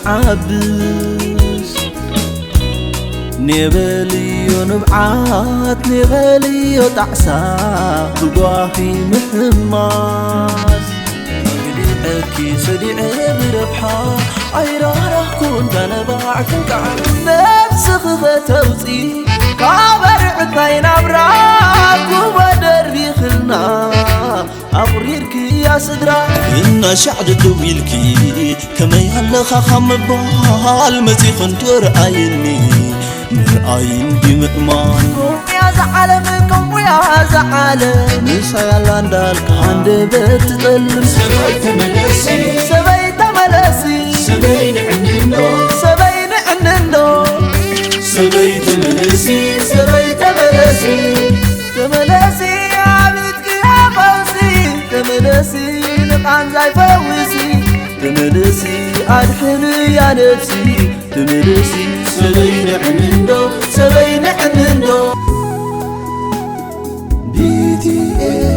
ዓብስ፣ ኔበልዮ ንብዓት፣ ኔበልዮ ጣዕሳ፣ ብጓኺ ምሕማስ። ኣግዲዐኪ ሰዲዐ ብረብሓ፣ ኣይራራኹን እንዳነባዕክን ከዓ፣ ነብስኺ ከተውፂ ካብ ኣርዕታይ ናብራ፣ ጉቦ ደርቢኽልና ኣቑሪርኪ ያ ስድራ። እናሻዕ ደደው ኢልኪ ከመይ ኣለኻ ካብ ምባል፣ መጺኺ እንዶ ርኣይኒ፣ ምርኣይ እንዲ ምእማን። ከምኡያ ዝዓለም፣ ከምኡያ ዝዓለም፣ ምሳይ ኣላ እንዳልካ ሃንደበት ትጠልም። ሰበይ ተመለሲ፣ ሰበይ ተመለሲ፣ ሰበይ ንዕንንዶ፣ ሰበይ ንዕንንዶ፣ ሰበይ ተመለሲ፣ ሰበይ ተመለሲ፣ ተመለሲ ኣብ እትኪ ፈውሲ፣ ተመለሲ ንቓንዛይ ፈውሲ፣ ተመለሲ ኣድሕንያ ነብሲ፣ ተመለሲ ሰበይ ንዕንንዶ፣ ሰበይ ንዕንንዶ። ቢ ቲ ኤፍ።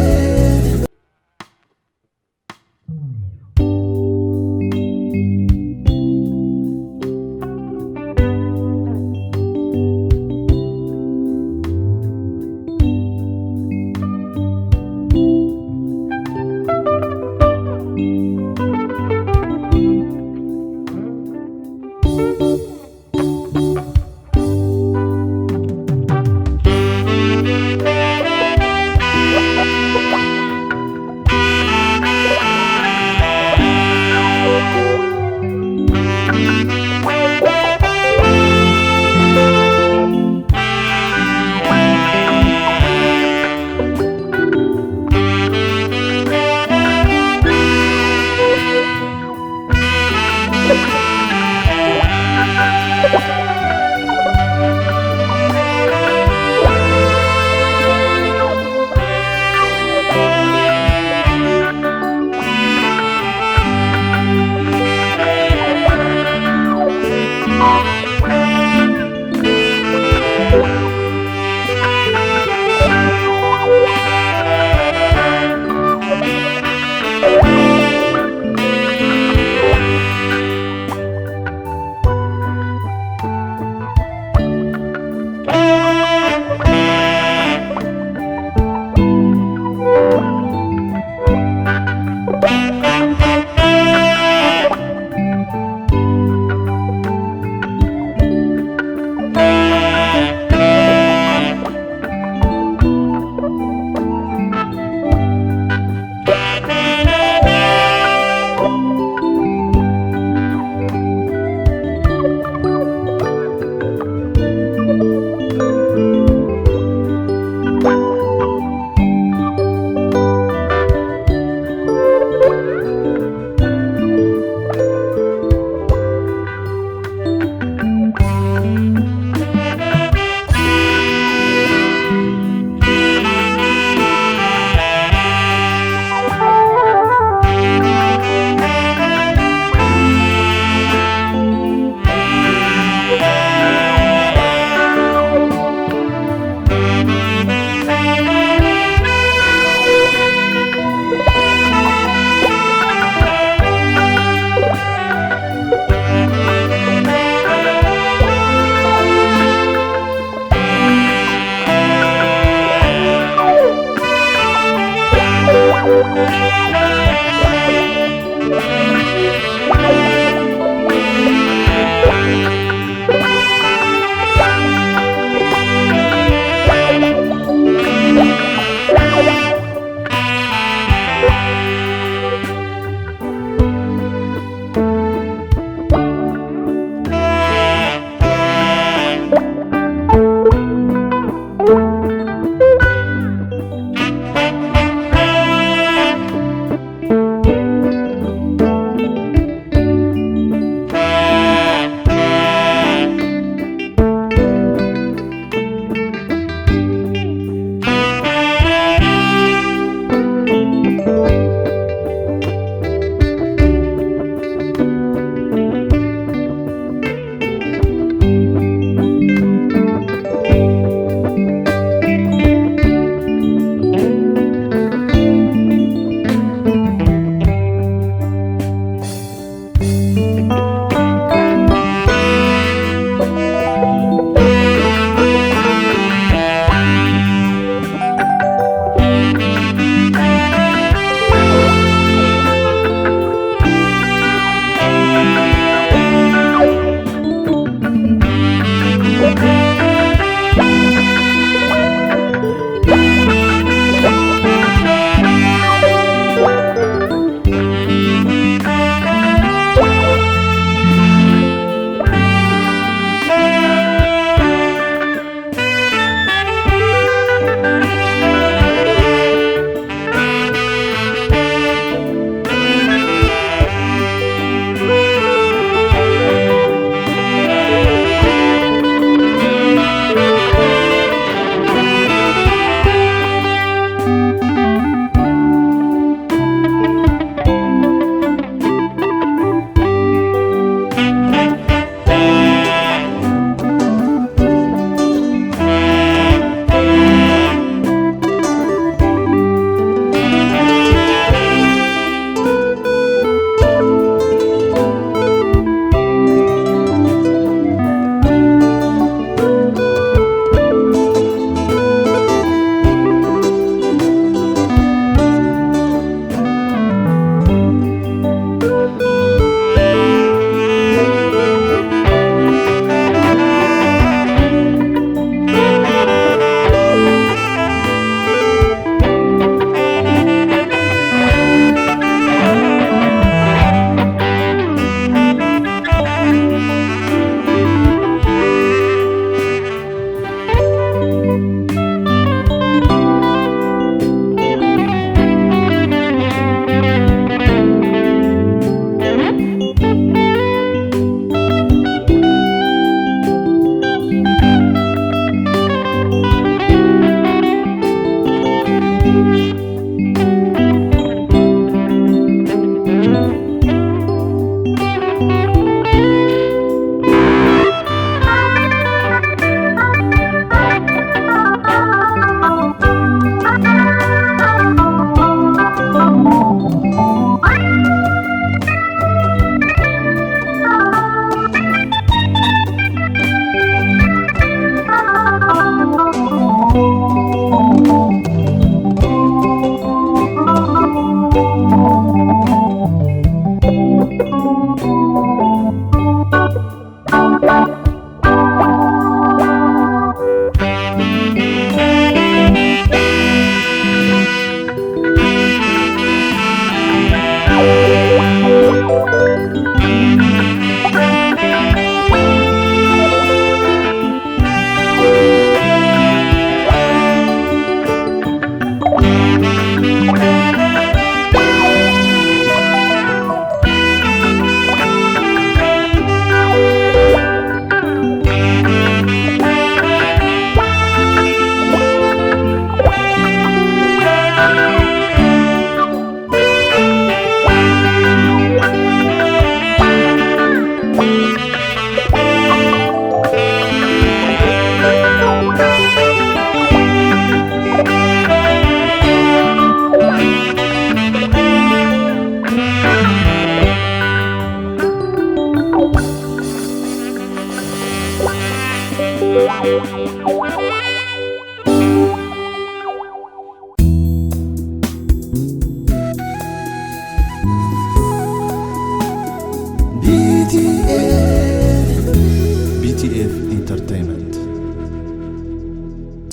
ቢቲኤፍ ኢንተርቴይንመንት።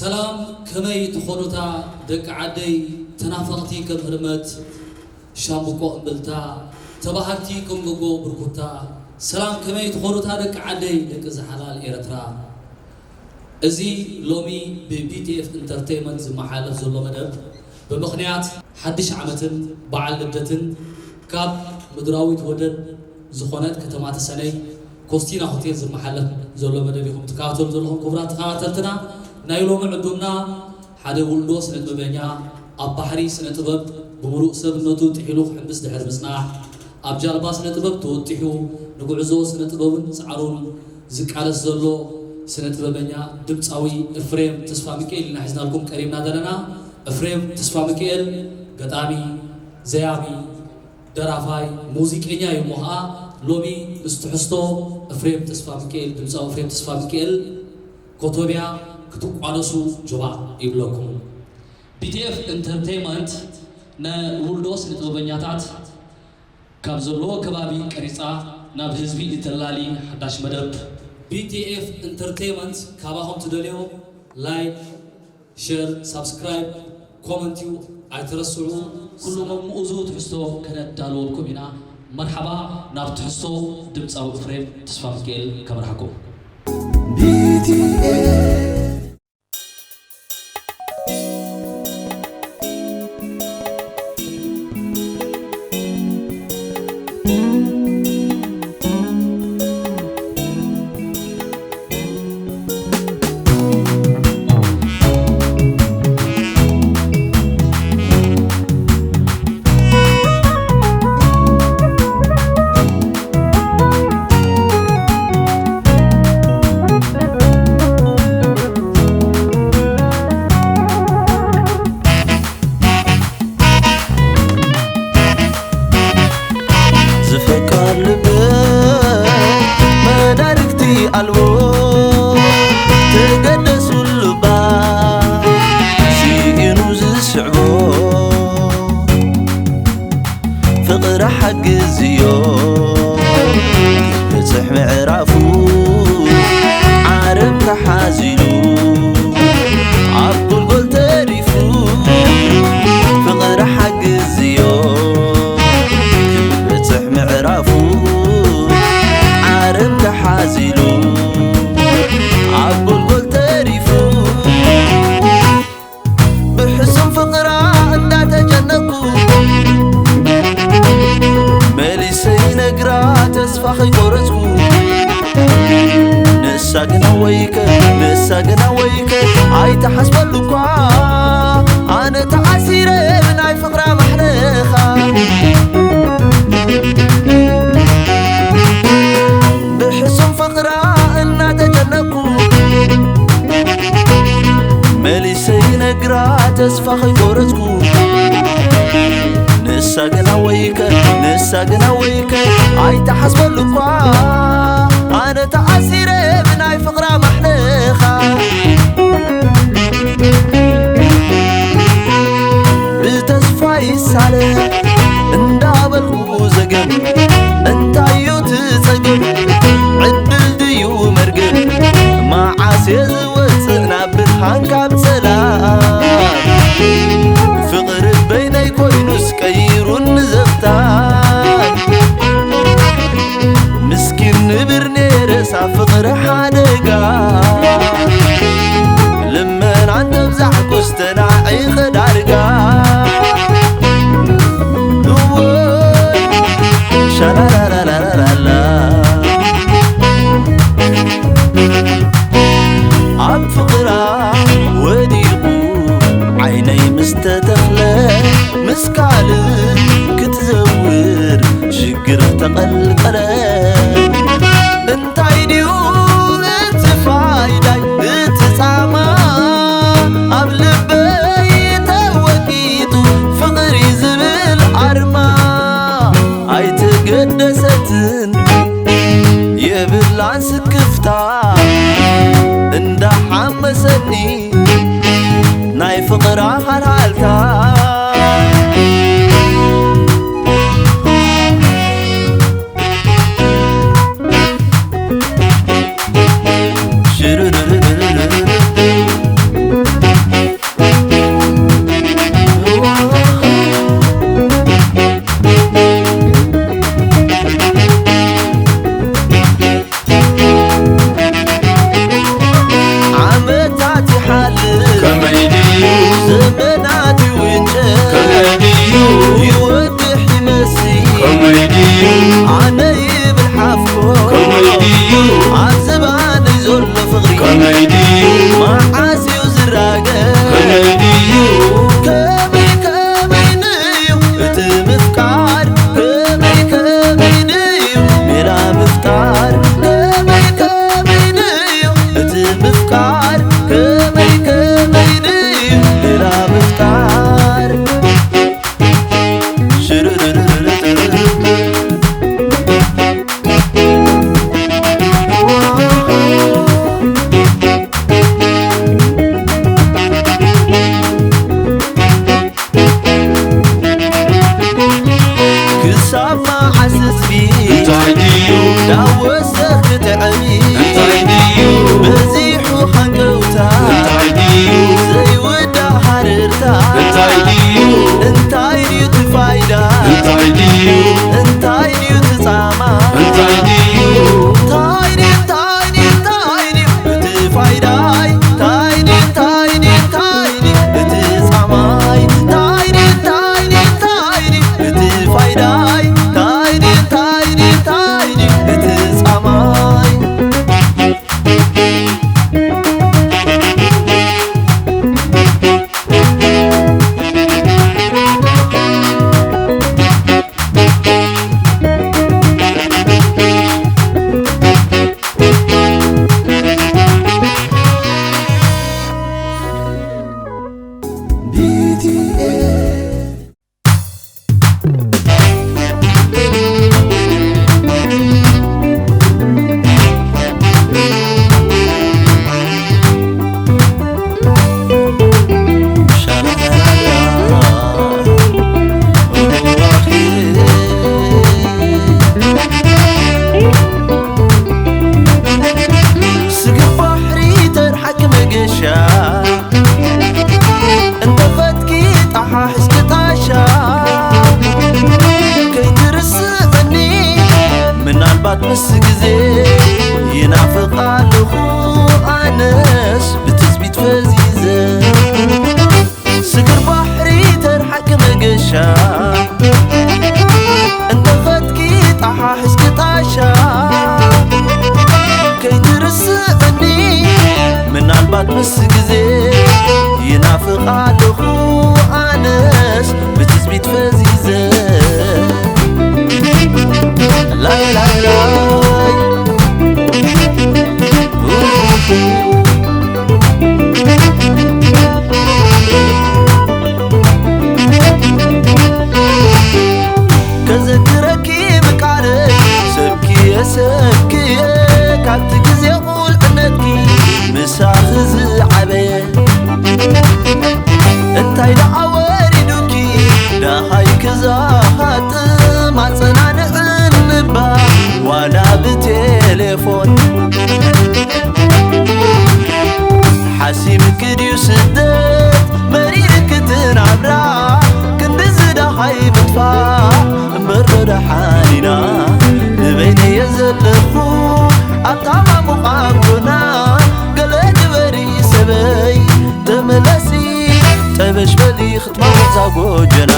ሰላም፣ ከመይ ትኾኑታ ደቂ ዓደይ ተናፈቕቲ ከም ህርመት ሻምብቆ እምብልታ፣ ተባሃግቲ ከም ጎጎ ብርኩታ። ሰላም፣ ከመይ ትኾኑታ ደቂ ዓደይ ደቂ ዝሓላል ኤረትራ። እዚ ሎሚ ብቢቲኤፍ ኢንተርቴይመንት ዝመሓለፍ ዘሎ መደብ ብምኽንያት ሓድሽ ዓመትን በዓል ልደትን ካብ ምድራዊት ወደብ ዝኾነት ከተማ ተሰነይ ኮስቲና ሆቴል ዝመሓለፍ ዘሎ መደብ ኢኹም ትከታተሉ ዘለኹም ክቡራት ተኸታተልትና። ናይ ሎሚ ዕዱምና ሓደ ውልዶ ስነ ጥበበኛ ኣብ ባሕሪ ስነ ጥበብ ብምሉእ ሰብነቱ ጥሒሉ ክሕምብስ ድሕሪ ምጽናሕ ኣብ ጃልባ ስነ ጥበብ ተወጢሑ ንጉዕዞ ስነ ጥበብን ጻዕሩን ዝቃለስ ዘሎ ስነ ጥበበኛ ድምጻዊ እፍሬም ተስፋሚካኤል ኢና ሒዝናልኩም ቀሪብና ዘለና። እፍሬም ተስፋሚካኤል ገጣሚ፣ ዘያሚ፣ ደራፋይ፣ ሙዚቀኛ እዩ እሞ ኸኣ ሎሚ ምስ ትሕዝቶ እፍሬም ተስፋሚካኤል ድምጻዊ እፍሬም ተስፋሚካኤል ኮቶብያ ክትቋደሱ ጆባእ ይብለኩም። ቢቲኤፍ ኢንተርቴይመንት ንውልዶ ስነ ጥበበኛታት ካብ ዘለዎ ከባቢ ቀሪጻ ናብ ህዝቢ እተላሊ ሓዳሽ መደብ። ቢቲኤፍ ኢንተርቴይመንት ካባኹም ትደልዮ ላይክ፣ ሸር፣ ሳብስክራይብ፣ ኮመንት እዩ ኣይትረስዑ። ኩሉ መምኡዙ ትሕዝቶ ከነዳልወልኩም ኢና። መርሓባ ናብ ትሕዝቶ ድምጻዊ እፍሬም ተስፋሚካኤል ከምርሓኩም። ቢቲኤፍ ዝፈቃር ልበይ መዳርግቲ ኣልቦ ተገደሱ ልባ ስኢኑ ዝስዕቦ ፍቕሪ ሓግዝዮ ክበጽሕ ምዕራፉ ዓረብ ተሓዚሉ ኣብ ጎልጎል ተሪፉ ፍቕሪ ሓግዝዮ ክበጽሕ ምዕራፉ ዓረብ ተሓዚሉ ኣብ ጎልጎል ተሪፉ ብሕሱም ፍቕራ እንዳተጨነቅኩ መሊሰ ይነግራ ተስፋ ከይቆረጽኩ ንሳ ግና ወይከ ንሳ ግና ወይከ ኣይተሓስበሉ እኳ ኣነ ተኣሲረ ብናይ ፍቕራ ማሕለኻ ብሕሱም ፍቕራ እናተጨነቅኩ መሊሰ ይነግራ ተስፋ ከይቆረጽኩ ንሳ ግና ወይከ ንሳ ግና ወይከ ኣይተሓስበሉ እኳ ኣነ ተኣሲረ ብናይ ፍቕራ ማሕለኻ ብተስፋ ይሳለ እንዳበልኩ ዘገም እንታዩ ትጸገም ዕድል ድዩ መርገም መዓስ እየ ዝወፅእ ናብ ብርሃን ካብ ጸላም ፍቕሪ በይነይ ኮይኑስ ቀይሩኒ ዘኽታም ምስኪን ንብር ነይረ ሳብ ፍቕሪ ሓደጋ ልመናን ተብዛሕኩስ ተናዒኸ ዳርጋ እወይ ሻላላላላላላ ኣብ ፍቕራ ወዲቑ ዓይነይ ምስ ተተኽለ ምስ ካልእ ክትዘውር ሽግር ተቐልቀለ ስክፍታ እንዳሓመሰኒ ናይ ፍቕራ ሃልሃልታ። ዓመታት ይሓልፍ ከመይ ድዩ? ዘመናት ይውንጨፍ ከመይ ድዩ? ይወድሕ ይመስል ከመይ ድዩ? ኣነ ይብል ሓፍኮ ከመይ ድዩ? ኣብ ዝባነይ ዘሎ ፍቕሪ ከመይ ድዩ? መዓስ እዩ ዝራገፍ ከመይ ድዩ? ከመይ ከመይ ንዩ እቲ ምፍቃር ከመይ ከመይ ንዩ ሜላ ምፍቃር ከመይ ከመይ ንዩ እቲ ምፍቃር ከመይ ከመይ ንዩ ሜላ ምፍቃር ሽርርርርርርር ክሳብ መዓስ ህዝቢ እንታይ ድዩ ዳወሰ ክትዕቢ እንታይ ድዩ በዚሑ ሃንቀውታ እንታይ ድዩ ዘይውዳእ ሃረርታ እንታይ ድዩ እንታይ ድዩ እቲ ፋይዳ እንታይ ድዩ እንታይ ድዩ እቲ ጻማ እንታይ ድዩ እንታይ ድዩ እንታይ ድዩ እንታይ ድዩ እቲ ፋይዳይ እንታይ ድዩ እንታይ ድዩ እንታይ ድዩ እቲ ጻማይ እንታይ ድዩ እንታይ ድዩ እንታይ ድዩ እቲ ፋይዳይ እንታይ ድዩ እንታይ ድዩ እንታይ ድዩ እቲ ጻማይ ስግር ባሕሪ ተርሓቂ መገሻ እንተፈትኪ ጣሓ ሕዝኪ ጣሻ ከይትርስዕኒ ምናልባት ምስ ግዜ ይናፍቕ ኣለኹ ኣነስ ብትጽቢት ፈዚዘ ስግር ባሕሪ ተርሓቂ መገሻ እንተፈትኪ ጣሓ ሕዝኪ ጣሻ ከይትርስዕኒ ምናልባት ምስ ግዜ ይናፍቕ ኣለኹ ኣነስ ብትጽቢት ፈዚዘ ላይ ላይ ላይ ከዘክረኪ ምቃረ ሰብኪየ ሰብኪየ ካብቲ ግዜ ቁልዕነትኪ ምሳኺ ዝዓበየ እንታይ ደኣ ወሪዱኪ ደሃይ ክዛሃጥ ማጸናንዕን ምባል ዋላ ብቴሌፎን ሓሲብኪ ድዩ ስደት መሪርኪ ትናብራ ክንድዚ ደሃይ ምጥፋእ እምበር ዶ ደሓን ኢና ንበይነየ ዘለኹ ኣብታ ማሙቕ ኣንጎና ገለ ግበሪ ሰበይ ተመለሲ ጠበሽ በሊ ክትመውት እዛ ጎጆና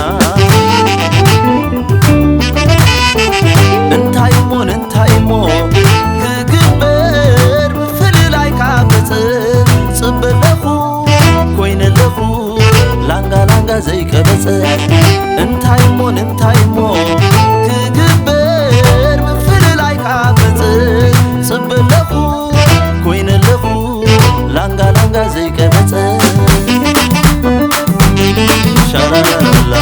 እንታይ እሞ እንታይ እሞ ክግበር ምፍልላይ ካብ መጽእ ጽበ ኣለኹ ኮይነ ኣለኹ ላንጋ ላንጋ ዘይቀበጸ እንታይ እሞ እንታይ እሞ ክግበር ምፍልላይ ካብ መጽእ ጽበ ኣለኹ ኮይነ ኣለኹ ላንጋ ላንጋ ዘይቀበጸ ሻላላላ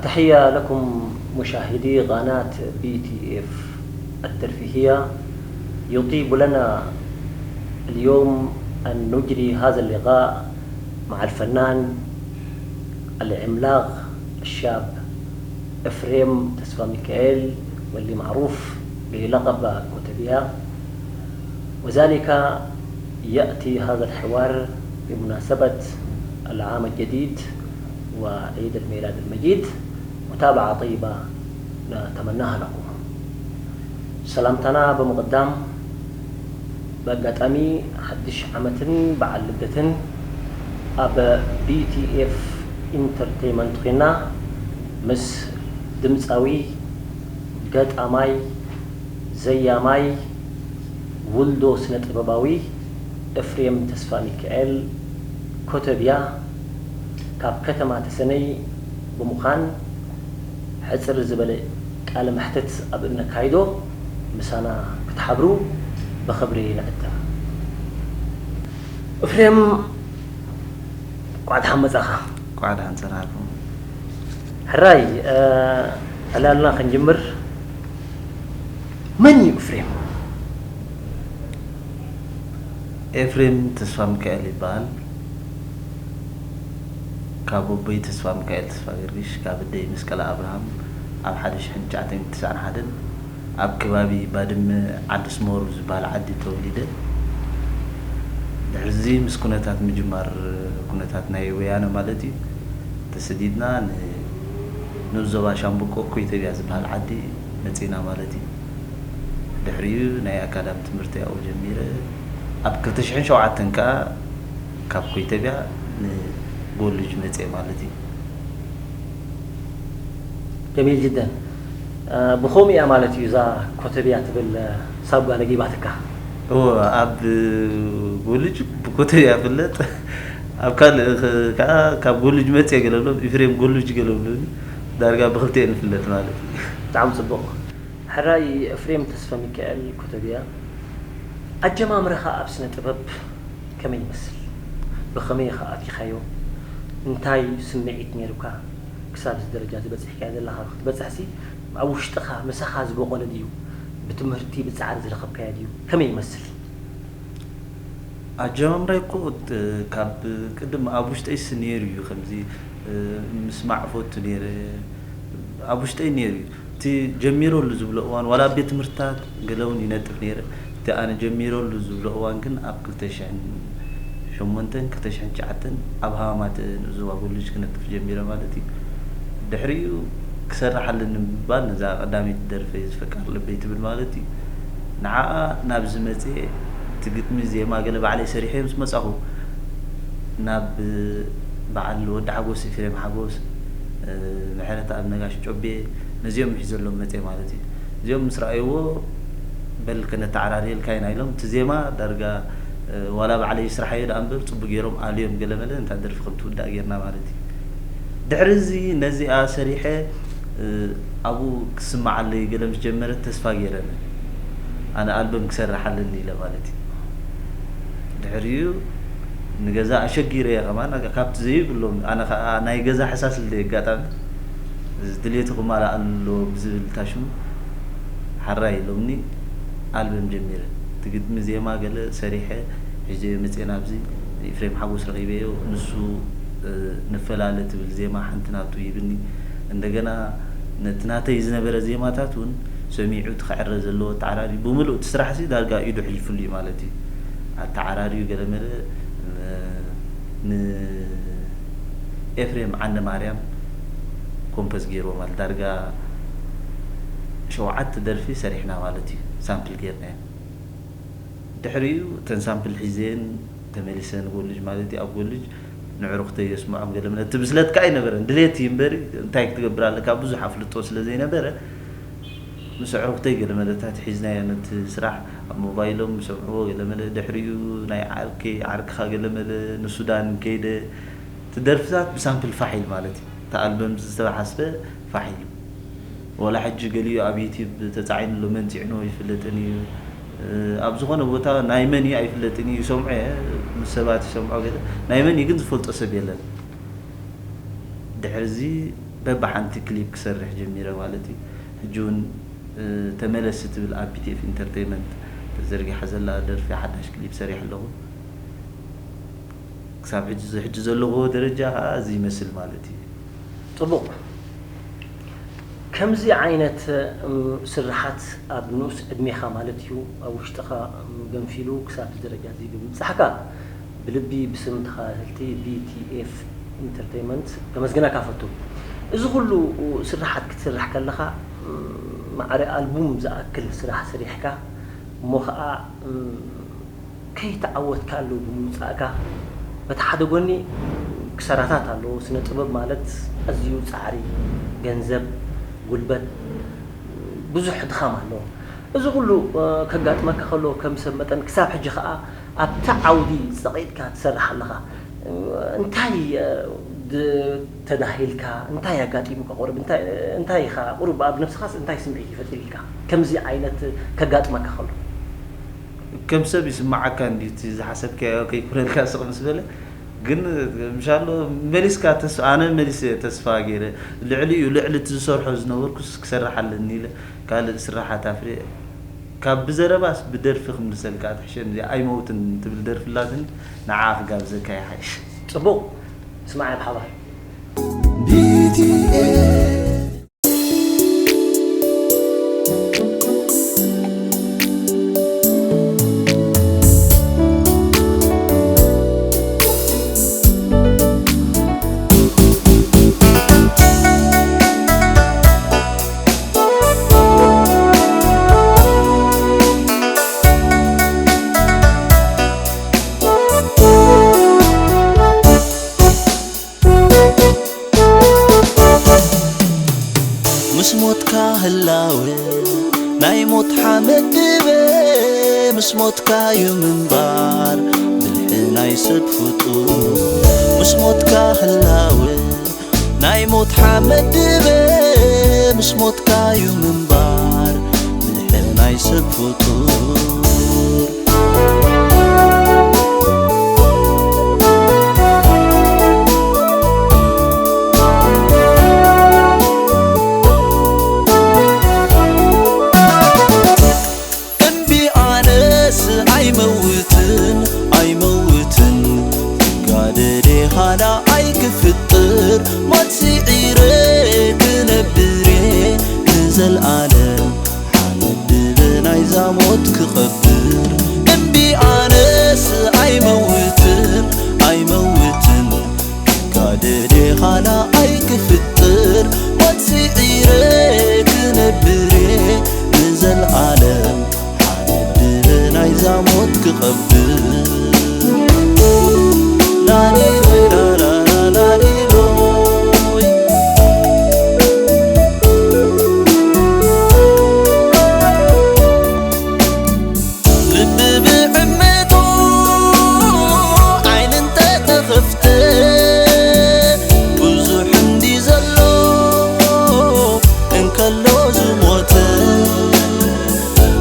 تحية لكم مشاهدي قناة بي تي إف الترفيهية. يطيب لنا اليوم أن نجري هذا اللقاء مع الفنان العملاق الشاب إفريم تسفى ميكائيل، واللي معروف بلقب كوتبيا، وذلك يأتي هذا الحوار بمناسبة العام الجديد وعيد الميلاد المجيد. متابعة طيبة نتمناها لكم. ሰላምታና ብምቕዳም፣ ብኣጋጣሚ ሓድሽ ዓመትን በዓል ልደትን ኣብ ቢ ቲ ኤፍ ኢንተርቴይመንት ኮይና ምስ ድምፃዊ፣ ገጣማይ፣ ዘያማይ፣ ውልዶ ስነ ጥበባዊ ኤፍሬም ተስፋ ሚካኤል ኮተብያ ካብ ከተማ ተሰነይ ብምዃን ሕጽር ዝበለ ቃለ መሕትት ኣብ እነካይዶ ምሳና ክትሓብሩ ብኽብሪ ንዕድም። ኤፍሬም፣ እንቋዕ ደሓን መጻኻ። እንቋዕ ደሓን ጸናሕኩም። ሕራይ፣ እ፣ ዕላልና ክንጅምር፣ መን እዩ ኤፍሬም? ኤፍሬም ተስፋ ሚካኤል ይበሃል። ካብ ኣቦይ ተስፋ ሚካኤል ተስፋ ገርጊሽ፣ ካብ ኣደይ መስቀል ኣብርሃም ኣብ ሓደ ሽሕን ትሽዓተ ሚእትን ተስዓን ሓደን ኣብ ከባቢ ባድመ ዓዲ ስሞሩ ዝበሃል ዓዲ ተወሊደ። ድሕሪ እዚ ምስ ኩነታት ምጅማር፣ ኩነታት ናይ ወያነ ማለት እዩ፣ ተሰዲድና ን-፣ ንዞባ ሻምብቆ ኮይተብያ ዝበሃል ዓዲ መጺና ማለት እዩ። ድሕሪኡ ናይ ኣካዳሚ ትምህርቲ ኣብኡ ጀሚረ። ኣብ ክልተ ሽሕን ሸውዓተን ከኣ ካብ ኮይተብያ ንጎልጅ መጽየ ማለት እዩ። ጀሚል ጅደን። እ፣ ብኸምኡ እያ ማለት እዩ እዛ ኮተብያ ትብል፣ እ፣ ሳጓ ለጊባትካ። እወ፣ ኣብ ጎልጅ ብኮተብያ እፍለጥ፣ ኣብ ካልእ ኸ-፣ ከኣ ካብ ጎልጅ መጽየ ገለ ብሎም፣ ኢፍሬም ጎልጅ ገለ ብሎም፣ ዳርጋ ብኽልቲኤን እፍለጥ ማለት እዩ። ብጣዕሚ ጽቡቕ። ሕራይ ኤፍሬም ተስፋ ሚካኤል ኮተብያ፣ ኣጀማምራኻ ኣብ ስነ ጥበብ ከመይ ይመስል? ብኸመይ ኢኻ ኣቲኻዮ? እንታይ ስምዒት ነይሩካ? ክሳብ እዚ ደረጃ እዚ በጺሕካዮ ዘለኻ ክትበጽሕሲ፣ ኣብ ውሽጥኻ ምሳኻ ዝበቖለ ድዩ? ብትምህርቲ ብጻዕሪ ዝረኸብካዮ ድዩ? ከመይ ይመስል? ኣጀማምራይ እኮ፣ እ፣ ካብ ቅድም ኣብ ውሽጠይስ ነይሩ እዩ፣ ከምዚ፣ እ፣ ምስማዕ እፈቱ ነይረ፣ ኣብ ውሽጠይ ነይሩ እዩ። እቲ ጀሚረሉ ዝብሎ እዋን፣ ዋላ ኣብ ቤት ትምህርትታት ገለ እውን ይነጥፍ ነይረ። እቲ ኣነ ጀሚረሉ ዝብሎ እዋን ግን ኣብ ክልተ ሽሕን ሸሞንተን ክልተ ሽሕን ትሽዓተን ኣብ ሃማማት ንኡስ ዞባ ጎልጅ ክነጥፍ ጀሚረ ማለት እዩ። ድሕሪኡ ክሰርሕ ኣለኒ ብምባል ነዛ ቀዳመይቲ ደርፈይ እዚ ፈቃር ልበይ ትብል ማለት እዩ። ንዓኣ ናብዚ መጽየ፣ እቲ ግጥሚ ዜማ ገለ ባዕለይ ሰሪሐ ምስ መጻኹ፣ ናብ በዓል ወዲ ሓጎስ፣ ኤፍሬም ሓጎስ፣ እ፣ ምሕረተኣብ ነጋሽ ጮቤ፣ ነዚኦም ሒዘሎም መጽየ ማለት እዩ። እዚኦም ምስ ረኣይዎ፣ በል ከነተዓራርየልካ ኢና ኢሎም፣ እቲ ዜማ ዳርጋ፣ እ፣ ዋላ ባዕለይ ይስርሓዮ ደኣ እምበር፣ ጽቡቅ ገይሮም ኣልዮም ገለ መለ፣ እንታ ደርፊ ከም ትውዳእ ጌርና ማለት እዩ። ድሕሪ እዚ ነዚኣ ሰሪሐ፣ እ፣ ኣብኡ ክስምዓለይ ገለ ምስ ጀመረት ተስፋ ገይረ፣ ኣነ ኣልበም ክሰርሕ ኣለኒ ኢለ ማለት እዩ። ድሕሪኡ ንገዛ ኣሸጊረዮ ከማን፣ ካብቲ ዘይብሎም፣ ኣነ ከኣ ናይ ገዛ ሕሳስ እንደ ኣጋጣሚ፣ እዚ ድሌቱ ክማላእ ኣለዎ ብዝብል ታሽሙ፣ ሓራይ ኢሎምኒ፣ ኣልበም ጀሚረ። እቲ ግጥሚ ዜማ ገለ ሰሪሐ ሒዘዮ መጽየ ናብዚ፣ ኤፍሬም ሓጎስ ረኺበዮ፣ ንሱ፣ እ፣ ንፈላለ ትብል ዜማ ሓንቲ ናቱ ሂብኒ። እንደገና ነቲ ናተይ ዝነበረ ዜማታት እውን ሰሚዑ፣ እቲ ክዕረ ዘለዎ ኣተዓራርዩ፣ ብምሉእ እቲ ስራሕሲ ዳርጋ ኢዱ ሕሊፉሉ እዩ ማለት እዩ። ኣተዓራርዩ ገለ መለ፣ እ፣ ንኤፍሬም ዓንደ ማርያም ኮምፖዝ ገይርዎ ማለት ዳርጋ ሸውዓተ ደርፊ ሰሪሕና ማለት እዩ፣ ሳምፕል ገይርናዮ። ድሕሪኡ እተን ሳምፕል ሒዘን ተመሊሰ ንጎልጅ ማለት እዩ። ኣብ ጎልጅ ንዕሩኽተይ የስምዖም ገለ መለ፣ እቲ ብስለት ከኣ ኣይነበረን፣ ድሌት እዩ እምበሪ፣ እንታይ ክትገብር ኣለካ፣ ብዙሕ ኣፍልጦ ስለ ዘይነበረ፣ ምስ ኣዕሩኽተይ ገለ መለታት ሒዝናዮ ነቲ ስራሕ፣ ኣብ ሞባይሎም ይሰምዕዎ ገለ መለ፣ ድሕሪኡ ናይ ዓርከይ፣ ዓርክኻ ገለ መለ፣ ንሱዳን ከይደ፣ እቲ ደርፍታት ብሳምፕል ፋሕ ኢሉ ማለት እዩ። እቲ ኣልበም ዝተሓስበ ፋሕ ኢሉ። ወላ ሕጂ ገሊኡ ኣብ ዩቲዩብ ተጻዒኑ ኣሎ፣ መን ጽዒንዎ ኣይፍለጥን እዩ። ኣብ ዝኾነ ቦታ ናይ መን እዩ ኣይፍለጥን እዩ፣ ይሰምዖ እየ፣ ምስ ሰባት ይሰምዖ ገለ። ናይ መን እዩ ግን ዝፈልጦ ሰብ የለን። ድሕሪ እዚ ብሓንቲ ክሊፕ ክሰርሕ ጀሚረ ማለት እዩ። ሕጂ እውን ተመለስ ትብል ኣብ ቢቲኤፍ ኢንተርቴይመንት ተዘርጊሓ ዘላ ደርፊ ሓዳሽ ክሊፕ ሰሪሐ ኣለኹ። ክሳብ ሕጂ ዘለኹዎ ደረጃ ከዓ እዚ ይመስል ማለት እዩ። ፅቡቕ። ከምዚ ዓይነት ስርሓት ኣብ ንኡስ ዕድሜኻ ማለት እዩ ኣብ ውሽጥኻ ገንፊሉ ክሳብ እዚ ደረጃ እዚ ብምብፃሕካ ብልቢ ብስም ተኸታተልቲ ቢቲኤፍ ኢንተርቴይመንት ከመስግነካ ፈቱ። እዚ ኩሉ ስርሓት ክትስርሕ ከለኻ ማዕረ ኣልቡም ዝኣክል ስራሕ ሰሪሕካ እሞ ኸዓ ከይተዓወትካሉ ብምውፃእካ በቲ ሓደ ጎኒ ክሰራታት ኣለዎ። ስነ ጥበብ ማለት ኣዝዩ ፃዕሪ፣ ገንዘብ፣ ጉልበት፣ ብዙሕ ድኻም ኣለዎ። እዚ ኩሉ ከጋጥመካ ከሎ ከም ሰብ መጠን ክሳብ ሕጂ ከዓ ኣብቲ ዓውዲ ፀቒጥካ ትሰርሕ ኣለኻ። እንታይ ተዳሂልካ እንታይ ኣጋጢሙካ ቁሩብ እንታይ ኢኻ ቁሩብ ኣብ ነብስኻስ እንታይ ስምዒት ይፈጢርልካ ከምዚ ዓይነት ከጋጥመካ ከሎ? ከም ሰብ ይስምዓካ እንድዩ እቲ ዝሓሰብካዮ ከይኩነልካ ስቕ ምስ በለ ግን ምሻሎ መሊስካ ተስፋ ኣነ መሊሰ ተስፋ ገይረ ልዕሊኡ ልዕሊ እቲ ዝሰርሖ ዝነበርኩስ ክሰርሕ ኣለኒ ኢለ ካልእ ስራሓት ኣፍርየ ካብ ብዘረባስ ብደርፊ ክምልሰልካ ትሕሸኒ እዚኣ ኣይመውትን ትብል ደርፊ ኣላትኒ ንዓኣ ክጋብዘካ ይሓይሽ። ፅቡቕ ስማዕ ብሓባር ቢቲኤስ ምስ ሞትካ ህላወ ናይ ሞት ሓመድ ድበ ምስ ሞትካዩ ምንባር ብልሒ ናይ ሰብ ፍጡር ምስ ሞትካ ህላወ ናይ ሞት ሓመድ ድበ ምስ ሞትካዩ ምንባር ብልሒ ናይ ሰብ ፍጡር እምቢ ኣነስ ኣይመውትን ኣይመውትን ክጋደል እየ ኻልኣይ ክፍጥር ሞት ስዒረ ክነብር እየ ንዘልኣለም ሓመድ ድበ ናይዛ ሞት ክቐብር እምቢ ኣነስ ኣይመውትን ኣይመውትን ክጋደል እየ ኻልኣይ ክፍጥር ሞት ስዒረ ክነብር እየ ንዘልኣለም ሓመድ ድበ ናይዛ ሞት ክቐብር ላሊሎይ ላላላሊሎይ ልቢ ብዕመቱ ዓይኒ እንተተኸፍተ ብዙሕ እንዲ ዘሎ እንከሎ ዝሞተ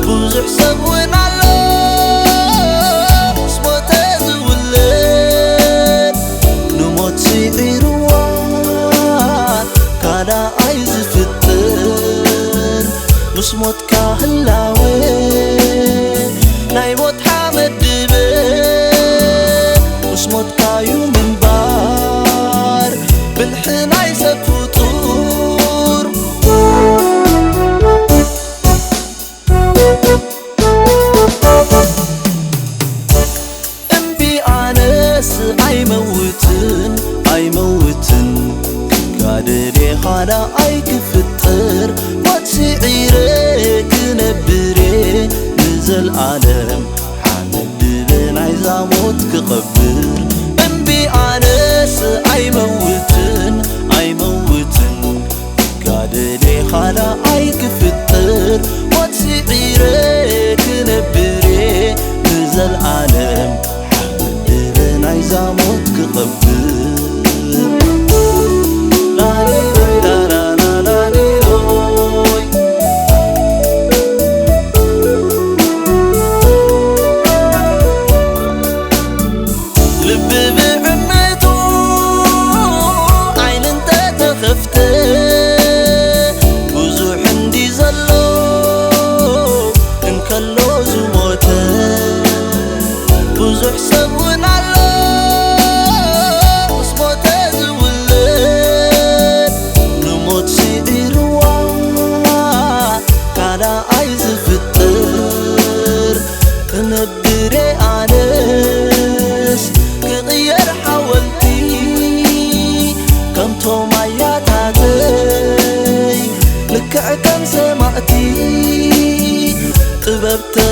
ብዙሕ ሰብ እውን ኣሎ ምስ ሞተ ዝውለድ ንሞት ስዒርዋ ካልኣይ ዝፍጥር ምስ ሞትካ ህላወ ናይ ሞት ሓመድ ድበ ምስ ሞትካዩ ምንባር ብልሒ ናይ ሰብ ፍጡር እምቢ ኣነስ ኣይመውትን ኣይመውትን ክጋደል እየ ኻልኣይ ክፍጥር ሞት ስዒረ ክነብር እየ ንዘልኣለም ሓመድ ድበ ናይዛ ሞት ክቐብር እምቢ ኣነስ ኣይመውትን ኣይመውትን ክጋደል እየ ኻልኣይ ክፍጥር ሞት ስዒረ ክነብር እየ ንዘልኣለም ሓመድ ድበ ናይዛ ሞት ክቐብር ላሊሎይ ላላላሊሎይ ልቢ ብዕመቱ ዓይኒ እንተተኸፍተ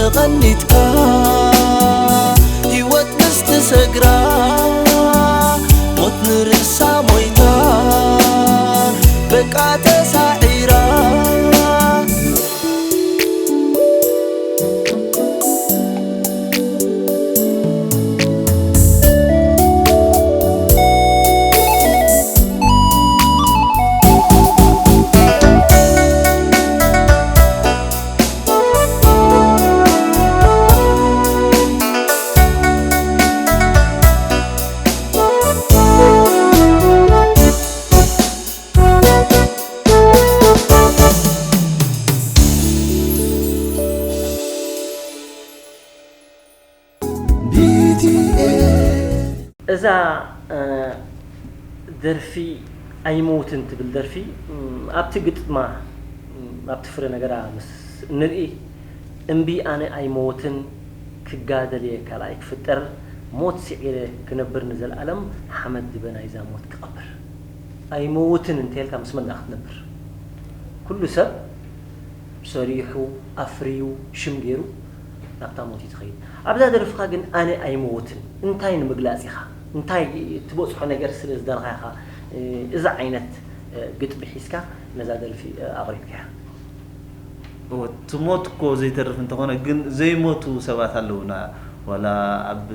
ተቐኒጥካ ህይወት ምስ ትሰግራ፣ ሞት ንርእሳ ሞይታ በቃ ተሳዒራ። እዛ ደርፊ ኣይመውትን ትብል ደርፊ ኣብቲ ግጥማ ኣብቲ ፍረ ነገራ ምስ እንርኢ እምቢ ኣነ ኣይመውትን ክጋደል እየ ካልኣይ ክፍጠር ሞት ስዒረ ክነብር ንዘለኣለም ሓመድ ድበ ናይዛ ሞት ክቐብር ኣይመውትን እንተልካ ምስ መን ክትነብር ኩሉ ሰብ ሰሪሑ ኣፍርዩ ሽም ገይሩ ናብታ ሞት እዩ ትኸይድ ኣብዛ ደርፍኻ ግን ኣነ ኣይመውትን እንታይ ንምግላፅ ኢኻ እንታይ ትበፅሖ ነገር ስለ ዝደለኻ ኢኻ እዚ ዓይነት ግጥሚ ሒዝካ ነዛ ደርፊ ኣቕሪብካያ እወ ትሞት እኮ ዘይተርፍ እንተኾነ ግን ዘይሞቱ ሰባት ኣለውና ዋላ ኣብ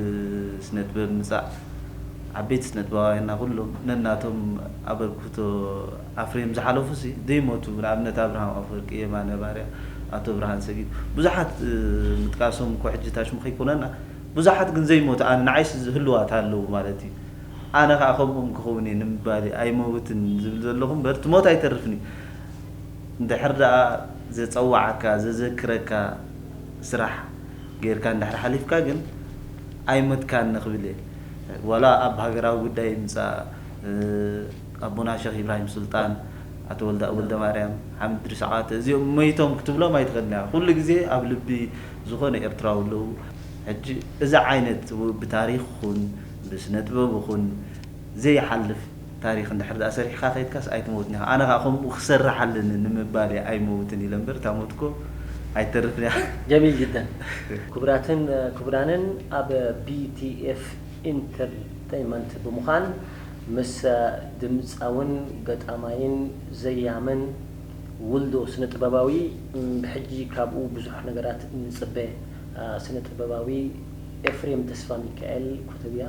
ስነጥበብ ምፃእ ዓበይቲ ስነጥበባውያንና ኩሎም ነናቶም ኣበርክቶ ኣፍርዮም ዝሓለፉ ሲ ዘይሞቱ ንኣብነት ኣብርሃም ኣፈወርቂ የማነ ባርያ ኣቶ ብርሃን ሰጊድ ብዙሓት ምጥቃሶም እኮ ሕጂ ታሽሙ ከይኮነና ብዙሓት ግን ዘይሞቱ ኣነ ንዓይስ ህልዋት ኣለዉ ማለት እዩ ኣነ ከዓ ከምኦም ክኸውን እየ ንምባል ኣይመውትን ዝብል ዘለኹ እምበር ትሞት ኣይተርፍን እዩ እንድሕር ደኣ ዘጸዋዓካ ዘዘክረካ ስራሕ ጌርካ እንድሕር ሓሊፍካ ግን ኣይመትካን ንኽብል እየ ዋላ ኣብ ሃገራዊ ጉዳይ ምጻእ ኣቦና ሸኽ ኢብራሂም ሱልጣን ኣቶ ወልደ ወልደ ማርያም ሓምድ ድሪሳዓተ እዚኦም መይቶም ክትብሎም ኣይትኽእልን ኢኻ ኩሉ ግዜ ኣብ ልቢ ዝኾነ ኤርትራዊ ኣለዉ ሕጂ እዚ ዓይነት ብታሪኽ ኹን ብስነ ጥበብ ኹን ዘይሓልፍ ታሪኽ እንድሕር ደኣ ሰሪሕኻ ከይድካስ ኣይትመውትን ኢኻ። ኣነ ኸኣ ከምኡ ክሰርሕ ኣለኒ ንምባል እየ ኣይመውትን ኢለ እምበር እታ ሞት እኮ ኣይትተርፍን እያ። ጀሚል ጅደን። ክቡራትን ክቡራንን ኣብ ቢቲኤፍ ኢንተርተይመንት ብምዃን ምስ ድምፃውን ገጣማይን ዘያምን ውልዶ ስነ ጥበባዊ ብሕጂ ካብኡ ብዙሕ ነገራት ንፅበ ስነ ጥበባዊ ኤፍሬም ተስፋሚካኤል ኮተብያ።